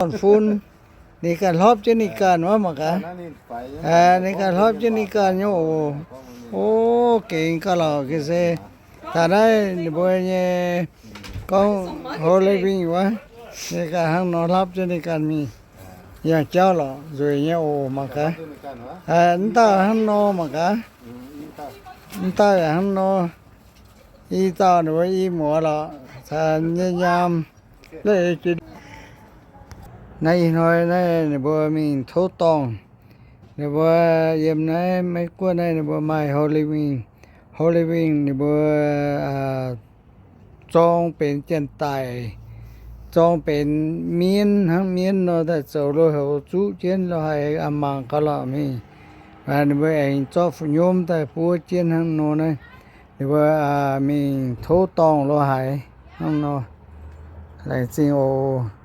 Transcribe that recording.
Dorn-fun, ninh ganh hlopv jienv ninh ganh wuov mangc gaax. Ninh ganh hlopv jienv ninh ganh nyei oc. O, gengx gauh lorqc ga'sie. Daaih naaiv ninh mbuo nyei gorngv Halloween wuov, ninh ganh hnangv nor hlopv jienv ninh ganh mingh. Yangh jauv lorqc, nzueic nyei oc mangc gaax. Mv dauh hnangv nor mangc gaax. Mv dauh yaac hnangv nor. I dauh ninh mbuo i muoz lorqc, caux nyei nyaam. Naaiv ih hnoi naaiv ninh mbuo mingh tov dorngh. Ninh mbuo yiem naaiv Meiv Guoqv naaiv ninh mbuo maaih Halloween. Halloween ninh mbuo zorng benx janx-daic, zorng benx mienv hnangv mienv nor daaih zoux lui-houx zuqv jienv lo haic, aa, mangc gauh lorqc mingh. Ninh mbuo aengx zorqv fu'nyomv daaih buov jienv hnangv nor naaiv. Ninh mbuo mingh tov dorngh lo haic hnangv nor. Laengz zingh oc.